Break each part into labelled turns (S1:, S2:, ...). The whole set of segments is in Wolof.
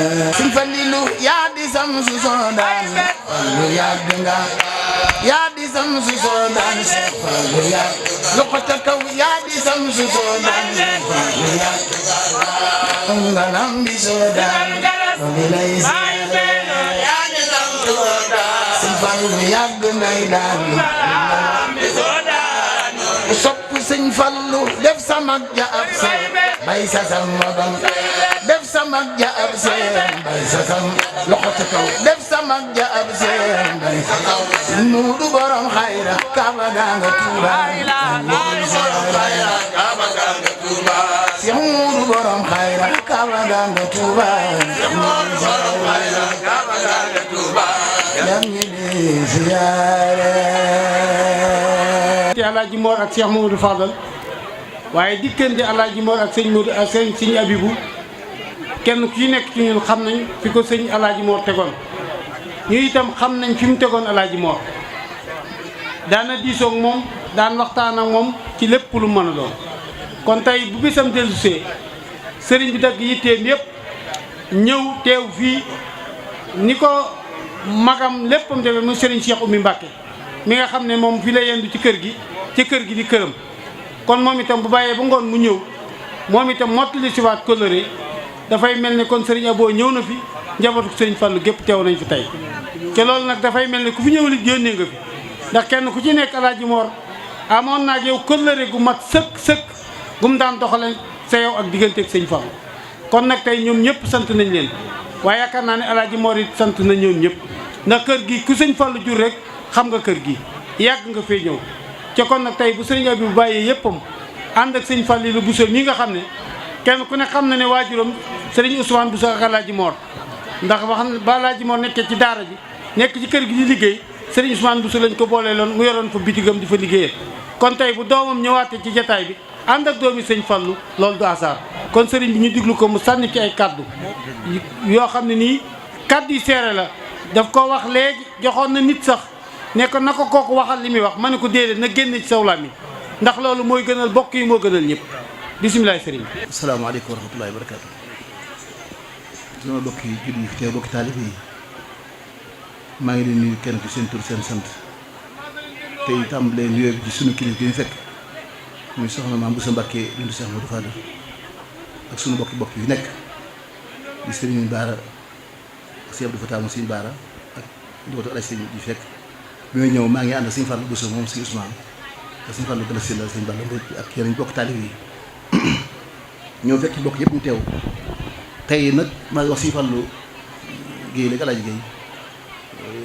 S1: Sëñ Falilu yaa di sam su soodaan Fallu yàgg nga yaa di sam su soodaan Fallu yàgg loxo ca kaw yaa di sam su soodaan Fallu yàgg nga lam di soodaan di lay seere yaa di sam su soodaan Sëñ Fallu yàgg ngay daan sopp Sëñ Fallu def sa mag ja ab seen bay sa sam magam def sa mag ja ab seen bay sa sam loxo ca kaw def sa mag ja ab seen bay sa kaw nuudu borom xayra kaaba gaa nga Tuuba Seex Muudu borom xayra kaaba gaa nga Tuuba yam ñi di siyaare
S2: Alaaji Mor ak Cheikh Mamadou Fadal waaye diggante Alaaji Mor ak sëñ Modou ak sëñ Abibou kenn ku ci nekk ci ñun xam nañ fi ko sëñ Alaaji Mor tegoon ñu itam xam nañ fi mu tegoon Alaaji Mor daana diisoog moom daan waxtaan ak moom ci lépp lu mën a doon kon tey bu bisam dellusee sëriñ bi dagg yitteem yëpp ñëw teew fii ni ko magam léppam defee mu sëriñ Cheikh Oumy Mbacké mi nga xam ne moom fi la yendu ci kër gi di këram kon moom itam bu bàyyee ba ngoon mu ñëw moom itam mottali si waat kóllëre dafay mel ne kon sëriñ Abo ñëw na fi njabootu sëriñ Fallu gépp teew nañ fi tey te loolu nag dafay mel ne ku fi ñëw li yónnee nga fi ndax kenn ku ci nekk Alaaji Mor amoon naa ak yow kóllëre gu mat sëkk gu mu daan doxale sa yow ak digganteeg sëñ Fallu kon nag tey ñoom ñëpp sant nañ leen waaye yaakaar naa ne Alaaji Mor it sant na ñoom ñëpp ndax kër gi ku sëñ Fallu jur rek xam nga kër gi yàgg nga fee ñëw ca kon nag tey bu sëriñ Abib bu bàyyee yëppam ànd ak sëñ Fallilu Bousso mi nga xam ne kenn ku ne xam na ne waajuram sëriñ Ousmane Bousso ak Alaaji Mor ndax wax ba Alaaji Mor nekkee ci daara ji nekk ci kër gi di liggéey sëriñ Ousmane Bousso lañ ko boolee loon mu yoroon fa bitigam di fa liggéeyee kon tey bu doomam ñëwaatee ci jataay bi ànd ak doomi sëñ Fallu loolu du asaar kon sëriñ bi ñu diglu ko mu sànni ci ay kaddu yoo xam ne nii kaddu yi seere la daf ko wax léegi joxoon na nit sax ne ko na ko kooku waxal li muy wax ma ne ko déedéet na génne ci saw làmmiñ ndax loolu mooy gënal bokk yi moo gënal ñëpp bisimilah sëriñ bi.
S3: asalaamaaleykum wa rahmatullahi wa barakaatu. sama bokki jullit yi fi teew bokki taalibe yi maa ngi leen nuyu kenn ci seen tur seen sant tey tàmbalee nuyoo bi ci sunu kilifa gi ñu fekk muy soxna Maam Bousso Mbacké bintu Cheikh Modou Fadal ak sunu bokki yi nekk di sëriñ Baara ak Cheikh Abdou Fatah mu sëriñ Baara ak njabootu Alaaji sëriñ bi fekk. bi may ñëw maa ngi ànd ak sëñ Fallu Bousso moom sëñ Ousmane ak sëñ Fallu Gala Sylla sëñ Balla Mbodj ak yeneen bokk taalib yi ñoo fekk ci bokk yëpp ñu teew tey nag maa ngi wax sëñ Fallu Guèye léegi Alaaji Guèye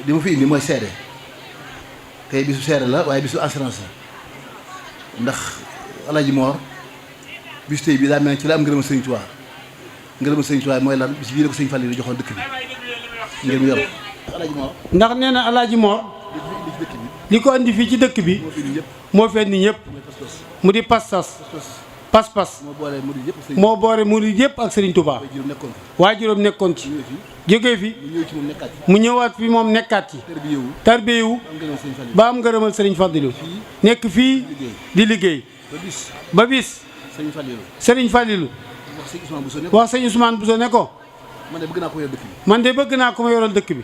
S3: li ma fi indi mooy seede tey bisu seede la waaye bisu assurance la ndax Alaaji Mor bisu tey bi daa mel ci la am ngërëma sëñ Tuubaa mooy lan bis bii la ko sëñ Fallu joxoon dëkk bi ngir mu yor Alaaji Mor
S2: ndax nee na Alaaji Mor li ko andi fii ci dëkk bi moo fi andi ñëpp mu di pas-pas moo boole murid yëpp ak Serigne Touba waajuram nekkoon ci jógee fi mu ñëwaat fi moom nekkaat ci tarbiyewu ba am ngërëmal Serigne Fallilou nekk fii di liggéey ba bis Serigne Fallilou wax sëñ Ousmane Bousso ne ko man de bëgg naa ko ma yoral dëkk bi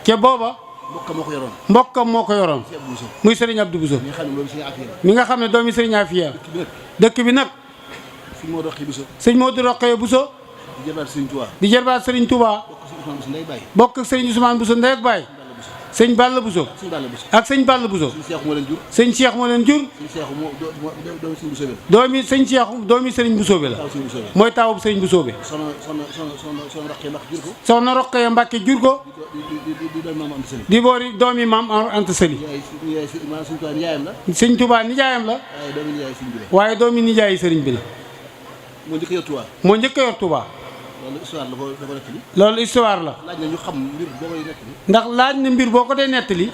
S2: ca booba mbokkam moo ko yoroon muy Serigne Abdou Bousso mi nga xam ne doomi Serigne Afia dëkk bi nag sëñ Modou Rokhaya Bousso di jarbaat Serigne Touba bokk ak Serigne Ousmane Bousso ndey ak baay sëñ Balla Bousso ak sëñ Balla Bousso sëñ Cheikh moo leen jur doomi sëñ Cheikh doomi Serigne Bousso bi la mooy taawub Serigne Bousso bi soxna Rokhaya Mbacké jur ko di boori doomi maam Anta Sali sëñ Touba nijaayam la waaye doomi nijaayi Serigne bi la moo njëkk a yor Touba loolu histoire la ndax laaj na mbir boo ko dee nettali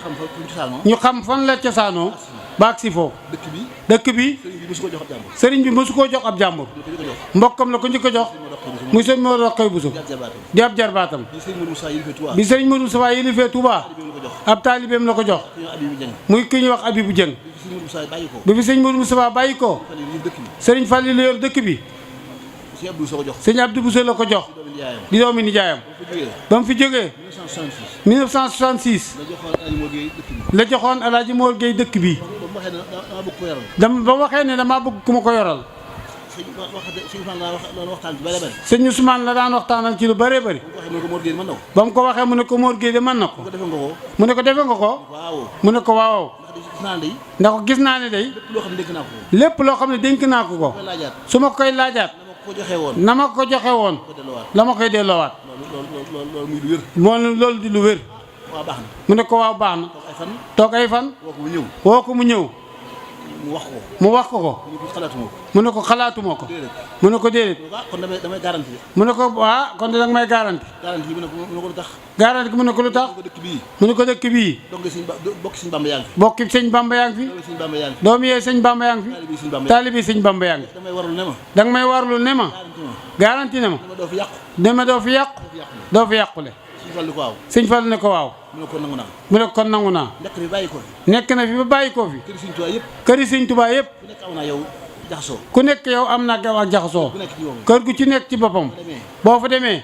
S2: ñu xam fan la cosaanoo baag si foofu dëkk bi sëriñ bi mësu koo jox ab jàmbur mbokkam la ko njëkk a jox muy sëñ Modou Rokhaya Bousso di ab jarbaatam bi sëriñ Modou Moustapha yilifee Touba ab taalibeem la ko jox muy ki ñuy wax Abibou Dieng bi fi sëñ Modou Moustapha bàyyi ko sëriñ Fallilou yor dëkk bi sëñ Abdou Bousso la ko jox di doomi nijaayam ba mu fi jógee 1966 la joxoon Alaaji Mor Gueye dëkk bi ba mu waxee ne damaa bëgg ku ma ko yoral sëñ Ousmane la daan waxtaanal ci lu bëree bëri ba mu ko waxee mu ne ko Mor Gueye de mën na ko mu ne ko defe nga ko mu ne ko waaw ndax gis naa ne day lépp loo xam ne dénk naa ko su ma koy laajaat na ma ko joxe woon la ma koy delloowaat moo loolu di lu wér mu ne ko waaw baax na toog ay fan woo ko mu ñëw mu wax ko mu ne ko xalaatuma ko mu ne ko déedéet mu ne ko kon de danga may garanti garanti gi mu ne ko lu tax mu ne ko dëkk bii bokki sëñ Bamba yaa ngi fi doomu yee sëñ Bamba yaa ngi fi taalibi sëñ Bamba yaa ngi fi danga may warlu ne ma garanti ne ma doo fi yàqu doo fi yàqule sëñ Fall ne ko waaw mu ne ko kon nangu naa nekk na fi ba bàyyi ko fi këri sëñ Tuubaa yëpp ku nekk yow am na ak jaxasoo kër gu ci nekk ci boppam boo fa demee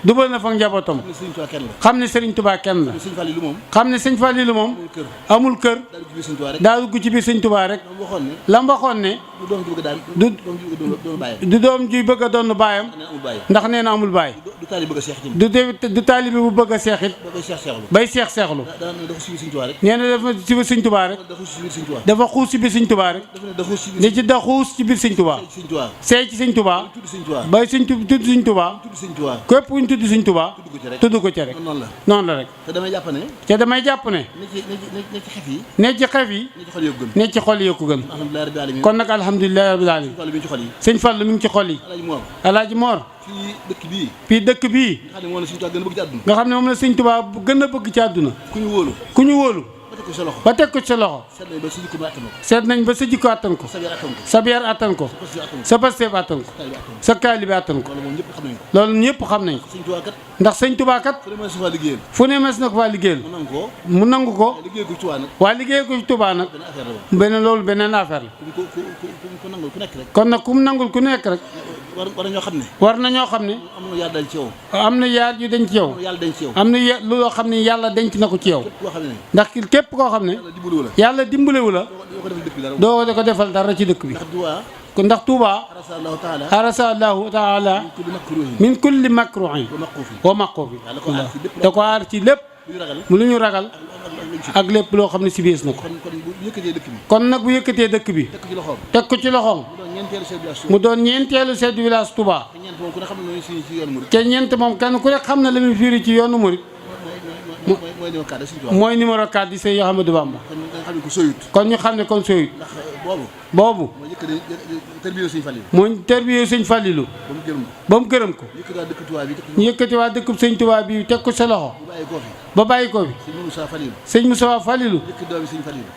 S2: dubal na fa njabootam xam ne Sëriñ Tuubaa kenn la xam ne sëñ Fallilu moom amul kër daa dugg ci biir sëñ Tuubaa rek la mu waxoon ne du doom ji bëgg a doon baayam ndax nee na amul baay du taalibe bu bëgg a seexit bay seexlu nee na dafa ci biir sëñ Tuubaa rek dafa xuus ci biir sëñ Tuubaa rek di ci xuus ci biir sëñ Tuubaa seey ci sëñ Tuubaa bay tudd sëñ Tuubaa képp ku ñu tudd sëñ Tuubaa tudd ko ci rek noonu la rek te damay jàpp ne ne ci xef yi ne ci xol yi ko gën kon nag alhamdulilah rabbil alamin sëñ Fall mi ngi ci xol yi Alaaji Mor fii dëkk bii nga xam ne moom la sëñ Tuubaa gën a bëgg ci àdduna ku ñu wóolu ba teg ko ci sa loxo seet nañ ba sa jikko attan ko sa biir attan ko sa pasteef attan ko sa taalibe attan ko loolu ñëpp xam nañ ko ndax sëñ Tuubaa kat fu ne mas na ko faa liggéeyal mu nangu ko waa liggéey ko ci Tuubaa nag beneen loolu beneen affaire la kon nag ku mu nangul ku nekk rek war na ñoo xam ne am na yaar yu denc ci yow am na loo xam ne yàlla denc na ko ci yow ndax képp koo xam ne yàlla dimbalewu la doo ko defal dara ci dëkk bi ndax Touba arasa allahu taala min kulli makruhin wa maqufin da ko aar ci lépp mu lu ñu ragal ak lépp loo xam ne si biis na ko kon nag bu yëkkatee dëkk bi teg ko ci loxoom mu doon ñeenteelu chef de village Touba te ñeent moom kenn ku nekk xam na la muy firi ci yoonu murit mooy numéro 4 di Sëñ Ahmadou Bamba kon ñu xam ne kon soyut boobu mooy tërbiye Sëñ Fallilu ba mu gërëm ko ñu yëkkati waa dëkkub Sëñ Tuubaa bi teg ko sa loxo ba bàyyi ko fi Sëñ Moussa Fallilu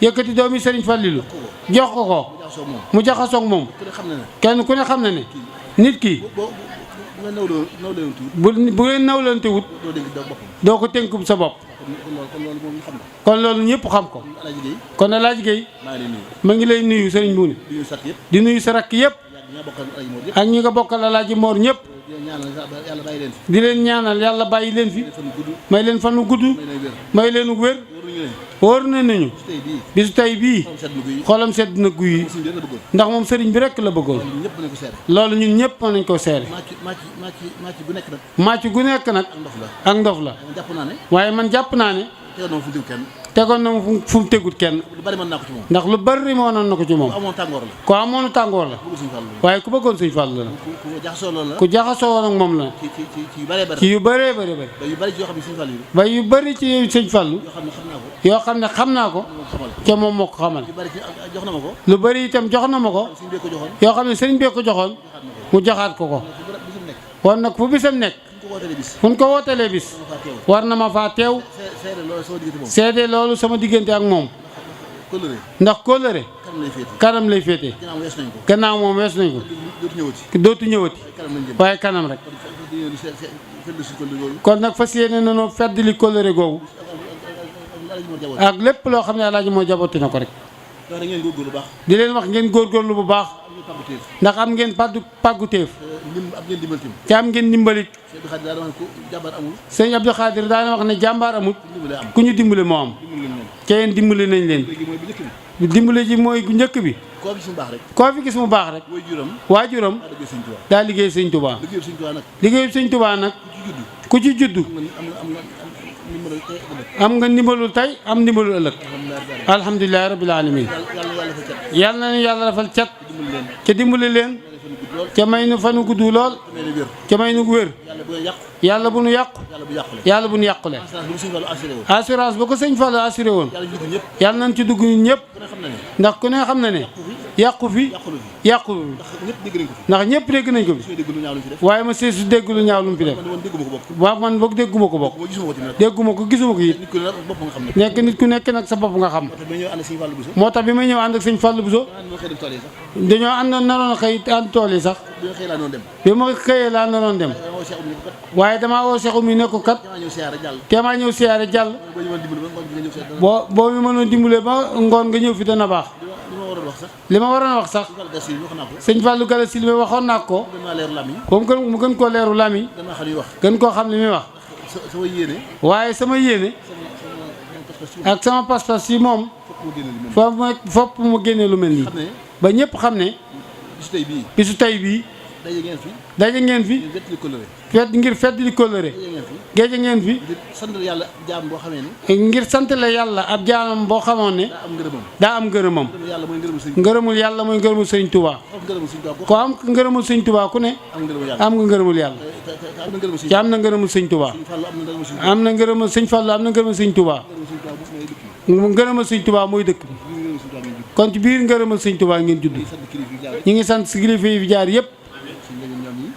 S2: yëkkati doomi Sëriñ Fallilu jox ko mu jaxasoog moom kenn ku ne xam na ne nit ki bu leen nawlante wut doo ko tënkub sa bopp kon loolu ñëpp xam ko kon Alaaji Gueye ma ngi lay nuyu Sëriñ Buuni di nuyu sa rakk yëpp ak ñi nga bokkal Alaaji Mor ñëpp di leen ñaanal yàlla bàyyi leen fi may leen fanu gudd may leen wér wóor na nañu bisu tey bii xolam sedd na guy yi ndax moom sëriñ bi rekk la bëggoon loolu ñun ñëpp mën nañ ko seere màcc gu nekk nag ak ndof la waaye man jàpp naa ne tegoon na mu fu mu tegut kenn ndax lu bari moo noon na ko ci moom ku amoon tàngoor la waaye ku bëggoon Sëñ Fall la ku jaxasoo woon ak moom la ci yu bëree bëri ba yu bëri ci Sëñ Fall yoo xam ne xam naa ko ca moom moo ko xamal lu bëri itam jox na ma ko yoo xam ne sëriñ bee ko joxoon mu joxaat ko kon nag fu bisam nekk fu ñu ko wootelee bis war na ma faa teew seede loolu sama diggante ak moom ndax kóllëre kanam lay féete gannaaw moom wees nañ ko dootu ñëwati waaye kanam rek kon nag fas yéene nañoo feddali kóllëre googu ak lépp loo xam ne Alaaji moo jabooti na ko rek di leen wax ngeen góorgóorlu bu baax ndax am ngeen pàgguteef te am ngeen ndimbalit sëñ Abdou Khadir daana wax ne jàmbaar amut ku ñu dimbale moo am te yéen dimbale nañ leen dimbale ji mooy gu njëkk bi koo fi gis mu baax rek waajuram daa liggéey sëñ Touba liggéey sëñ Touba nag ku ci juddu am nga ndimbalul tey am ndimbalul ëllëg alhamdulilahi rabbil alamin yàlla na ñu yàlla defal cat ca dimbali leen ca may nu fanu gudd lool ca may nu wér yàlla bu nu yàqu yàlla bu nu yàqule assurance ba ko sëñ Fallou assuré woon yàlla nañ ci dugg ñun ñëpp ndax ku ne xam na ne yàqu fi ndax ñëpp dégg nañ ko fi waaye ma seesu dégg lu ñaaw lu mu fi def waaw man boog dégguma ko bokk dégguma ko gisuma ko it nekk nit ku nekk nag sa bopp nga xam moo tax bi may ñëw ànd ak sëñ Fallou Bousso dañoo àndoon naroon a xëy ànd tool yi sax bi ma xëyee laa naroon dem waaye damaa woo Cheikh Oumy ne ko kat teemaa ñëw siyaare jàll boo mi mënoon dimbale ba ngoon nga ñëw fi dana baax li ma waroon wax sax sëñ Fallou Gala Syll waxoon naa ko mu gën koo leeru lamiñ gën koo xam li muy wax waaye sama yéene ak sama pas-pas si moom fopp mu génne lu mel nii ba ñëpp xam ne bisu tey bii daje ngeen fi ngir fedd li kóllëre géej ngeen fi ngir sant la yàlla ab jaamam boo xamoon ne daa am ngërëmam ngërëmul yàlla mooy ngërëmul sëñ Touba ko am ngërëmul sëñ Touba ku ne am nga ngërëmul yàlla ci am na ngërëmul sëñ Touba am na ngërëmul sëñ Fallou am na ngërëmul sëñ Touba ngërëmul sëñ Touba mooy dëkk bi kon ci biir ngërëmul sëñ Touba ngeen judd ñi ngi sant si kilifa yi fi jaar yëpp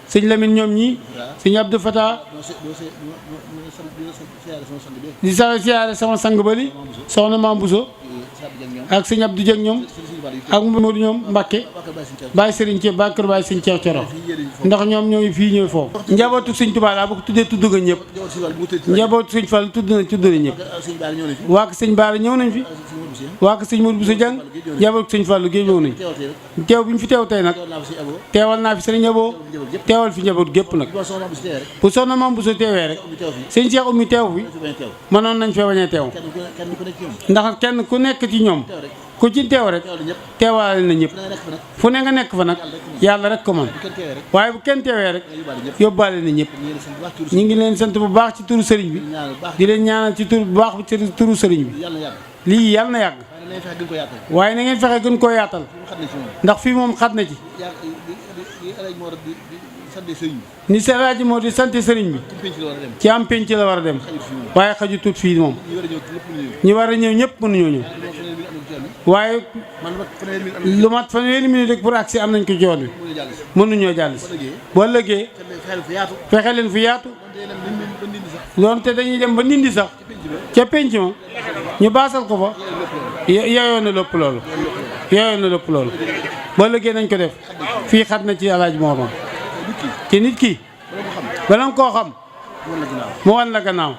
S2: sëñ Lamine ñoom ñi sëñ Abdou Fata di siyaare sama sang bali soxna Maam Bousso ak sëñ Abdou Dieng ñoom ak Modou ñoom Mbacke Baye Serigne Thiel ba kër Baye Serigne Thiel Coro ndax ñoom ñooy fii ñooy foofu njabootu sëñ Touba laa boo ko tuddee tudd nga ñëpp njabootu sëñ Fall tudd na ñëpp waa ko sëñ Baara ñëw nañ fi waa ko sëñ Modou Bousso Dieng njabootu sëñ Fallu géej ñëw nañ teew bi ñu fi teew tey nag teewal naa fi Serigne Abo teewal fi njaboot gépp nag bu soxna Maam Bousso teewee rek sëñ Cheikh Oumy teew fi mënoon nañ fee bañ a teew ndax kenn ku nekk ci ñoom ku ci teew rek teewaale na ñëpp fu ne nga nekk fa nag yàlla rek ko man waaye bu kenn teewee rek yóbbaale na ñëpp ñu ngi leen sant bu baax ci turu sëriñ bi di leen ñaanal ci turu bu baax ci turu sëriñ bi lii yàlla na yàgg waaye na ngeen fexe gën koo yaatal ndax fii moom xat na ci ni Alaaji moo di sant sëriñ bi ci am penc la war a dem waaye xaju tut fii moom ñi war a ñëw ñëpp mënuñoo ñëw waaye lu mat fanweeri minute rek pour agsi am nañ ko joon wi mënuñoo jàll si boo ëllëgee fexe leen fu yaatu doonte dañuy dem ba ndindi sax ca penc ma ñu baasal ko fa yeyoo na lépp loolu boo ëllëgee nañ ko def fii xat na ci Alaaji Mooma ci nit ki bala nga koo xam mu wan la gannaaw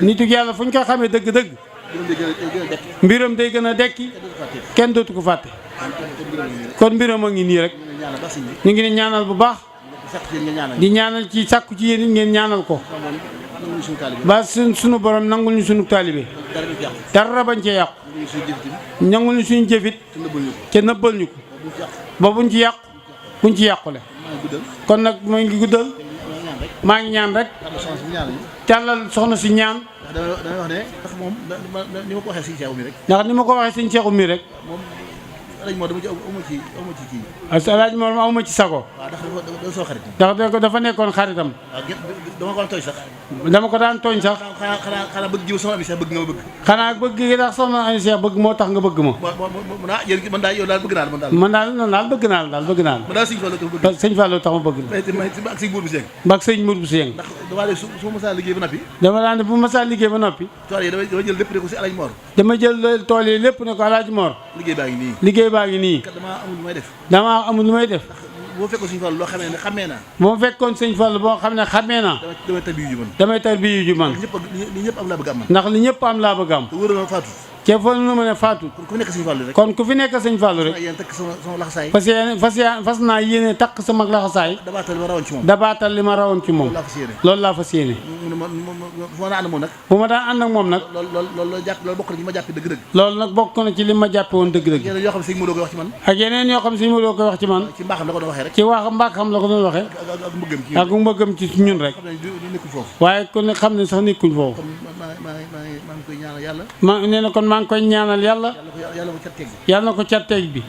S2: nitu yàlla fu ñu ko xamee dëgg-dëgg mbiram day gën a dekki kenn dootu ko fàtte kon mbiram a ngi nii rek ñu ngi ne ñaanal bu baax di ñaanal ci sàkku ci yéen ngeen ñaanal ko ba sunu borom nangul ñu sunu taalibe dara bañ cee yàqu nangul ñu suñu jëfit ca nëbbal ñu ko ba buñ ci yàqu buñ ci yàqule kon nag maa ngi guddal maa ngi ñaan rek tàllal soxna si ñaan ndax ni ma ko waxee sëñ Cheikh Oumy rek Alaaji Mor ma awma ci sago ndax dafa nekkoon xaritam dama ko daan tooñ sax
S3: xanaa bëgg jiw soxna bi sax bëgg nga ma bëgg
S2: xanaa bëgg gi tax soxna Ami Cheikh bëgg moo tax nga bëgg ma
S3: man daal yow daal bëgg naa la
S2: man daal bëgg naa la sëñ Fallou tax ma bëgg
S3: ak sëñ Mourou Bousso Dieng
S2: ak sëñ Mourou Bousso Dieng
S3: ndax dama def su ma masaa liggéey ba noppi
S2: dama daan ne bu ma masaa liggéey ba noppi
S3: tool yi dama jël lépp ne ko si Alaaji Mor
S2: dama jël tool yi lépp ne ko Alaaji Mor liggéey baa ngi nii damaa amul lu may def
S3: boo fekkoon sëñ Fall loo xamee ne xamee naa
S2: boo fekkoon sëñ Fall boo xam ne xamee naa
S3: damay tarbiyu ju man
S2: damay tarbiyu ju man
S3: li ñëpp am laa bëgg am man
S2: ndax li ñëpp am laa bëgg am
S3: te wóor na faatu
S2: ca fa nu ma ne faatu.
S3: kon ku fi nekk sëñ Fallou rek.
S2: kon ku fi nekk sëñ Fallou rek.
S3: yéen takk sama laxasaay.
S2: fas naa yéene takk sama laxasaay.
S3: dabaatal li ma rawoon ci moom.
S2: dabaatal li ma rawoon ci moom. loolu laa fas yéene.
S3: fu ma daan ànd moom nag.
S2: bu ma daan ànd ak moom nag.
S3: loolu bokk na ci li ma jàppee dëgg-dëgg.
S2: loolu nag bokk na ci li ma jàppe woon dëgg-dëgg.
S3: yeneen yoo xam ne sëñ Modou koy wax ci man.
S2: ak yeneen yoo xam ne sëñ Modou koy wax ci man.
S3: ci mbaaxam la ko doon waxee rek.
S2: ci wax mbaaxam la ko doon waxee. ak mbëggam ci ñun rek. waaye ku ne xam ne sax nekkuñ foofu.
S3: maa ngi koy ñaanal yàlla.
S2: nee na kon maa ngi koy ñaanal yàlla. yàlla na ko cat teeg bi.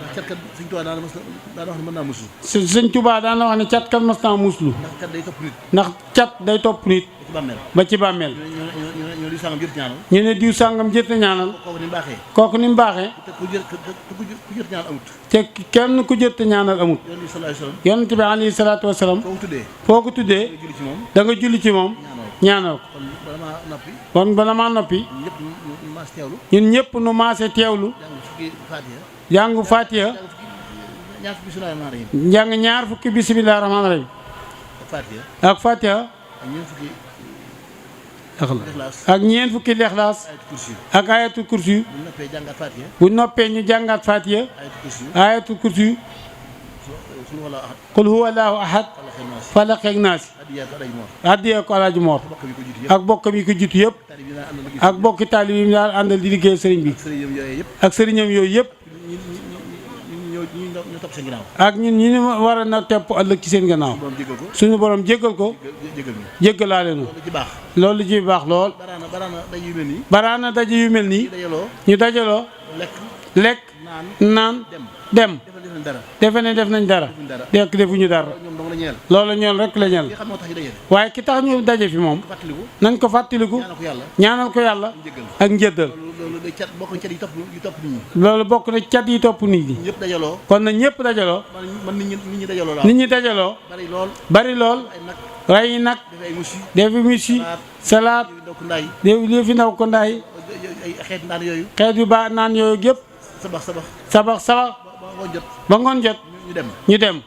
S2: sëñ Tuubaa daan na wax ne cat kat mas naa muslu. ndax cat day topp nit. ba ci bàmmeel. ñu ne diw sàngam jët na ñaanal. kooku ni mu baaxee. te kenn ku jët ñaanal amut. yonent bi alayhi salaatu wa salaam. foo ko tuddee. da nga julli ci moom. ñaanal ko. kon bala maa noppi. ñun ñëpp nu maase teewlu. jàng Fatiha. jàng ñaar fukki bismillaahi rahmaani rahiim. ak Fatiha. ak ñeent fukki lexlaas. ak ayatul kursi. bu noppee ñu jàngaat Fatiha. ayatul kursi. qul huwa allaahu ahad. falaq ak naas. addiyee ko Alaaji Moor. ak bokkam yi ko jiitu yëpp. ak bokki taalib yi daal àndal di liggéey sëriñ bi. ak sëriñam yooyu yëpp. ak ñun ñi war a na tepp ëllëg ci seen gannaaw. suñu borom jéggal ko. jéggalaale nu. loolu ci baax lool. baraana daje yu mel nii. ñu dajaloo. lekk naan dem. defe ne def nañ dara. dekk defuñu dara. loolu ñoom rek la ñeel. waaye ki tax ñu daje fi moom. nañ ko fàttaliku. ñaanal ko yàlla. ak njëddal. loolu bokk na cat yi topp nit ñi. kon na ñëpp dajaloo. nit ñi dajaloo. bari lool. ray nag. defi musi salaat. defi ndaw ko ndaay. xeet yu baax naan yooyu yëpp. sabax ba ngoon jot ñu dem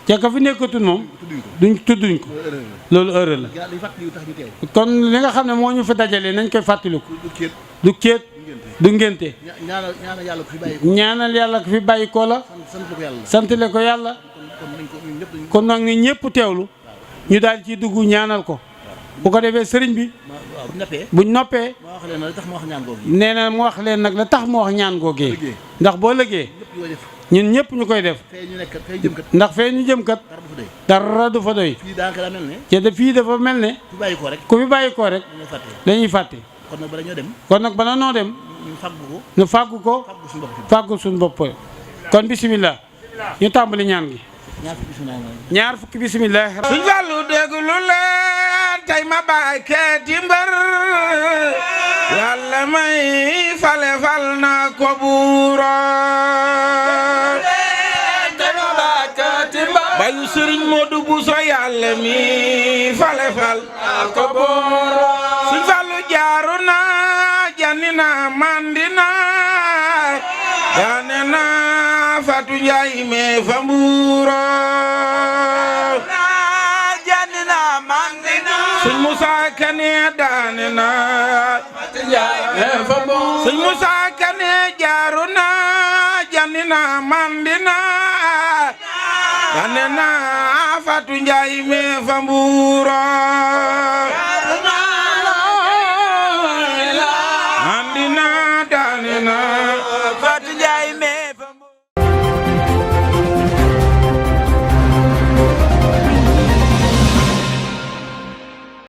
S2: ca ka fi nekkatul moom tudduñ ko loolu erreur la. kon li nga xam ne moo ñu fi dajalee nañ koy fàttaliku. du kéet du ngénte. ñaanal yàlla ko fi bàyyi ko la. santale ko yàlla. kon nag ni ñëpp teewlu ñu daal ci dugg ñaanal ko. bu ko defee sëriñ bi buñ noppee nee na mu wax leen nag la tax mu wax ñaan googee ndax boo lëgee ñun ñëpp ñu koy def ndax fee ñu jëm kat dara du fa doy te de fii dafa mel ne ku fi bàyyi ko rek dañuy fàtte kon nag bala noo dem ñu fàggu ko fàggu suñu bopp kon bisimilah ñu tàmbali ñaan gi ñaar fukki bisimilah.
S1: suñ Fallu déglu leen tey ma bàyyi keeti mbër yàlla may fale fal na ko buuro bayu Sëriñ Moodu Buso yàlla mi fale fal na ko buuro suñ Fallu jaaru na janni na mandi na daane na Fatu Njaay me fa mbuuro Sëñ Musaa Kane daane na Sëñ Musaa Kane jaaru na janni na mandi na daane na Fatu Njaay me fa mbuuro